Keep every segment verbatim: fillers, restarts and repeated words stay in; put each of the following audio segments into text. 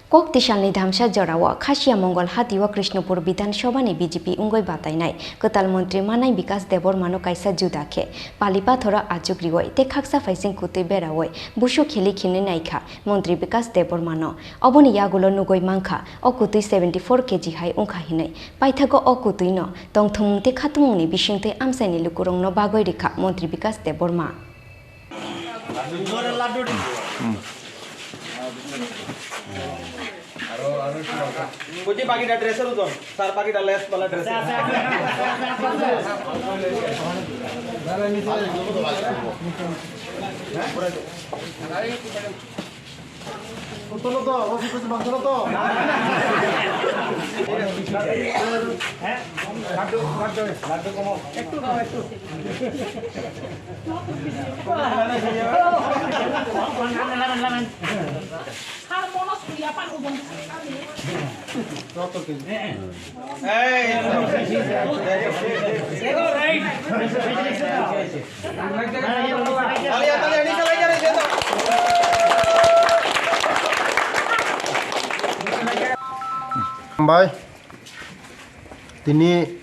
Kok tisalni dhamsa jorao Khasiya Mongol hatio Krishnapur Bidhan Sabhani B J P wngwi batainai kwtal montri Manai Bikas Debbarmano kaisa juda khe pali pathoro achuk riwi tei khaksa phaising kutwi berawi busu kheli khinwi naikha montri Bikas Debbarmano. Oboni yagulo nugwi mankha o kutwi seventy four K G hai wngkha hinwi. Paithago o kutwino tongthumung tei khatumungni bisingtwi amchaini lukurokno bagwi rikha montri Bikas Debbarma. Kuchi pakita dress-er ujon, sir pakita lace wala dress. Hambai. Tini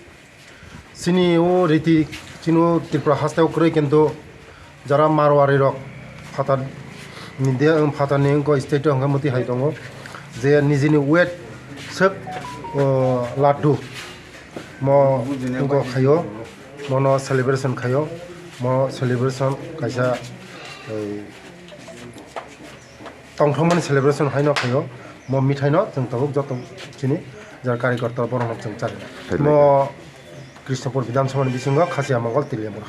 chini o riti, chini o Tripura haste o kwrwi, kintu jara Marwari rok phatar ni de, phatar ni wngkha state o hwnkhe mwtwi hai tongo je nijini weight swk, o, laddu mo wngkha khaio, mono celebration khaio, mo celebration kaisa, ei, tongthokmani celebration haino khaio, mo mithaino chwng tabuk joto chini jara karikorta borokno chwng chari. Mo Krishnapur Bidhan Sabhani bisingo Khasiya Mongol Tiliya Mura.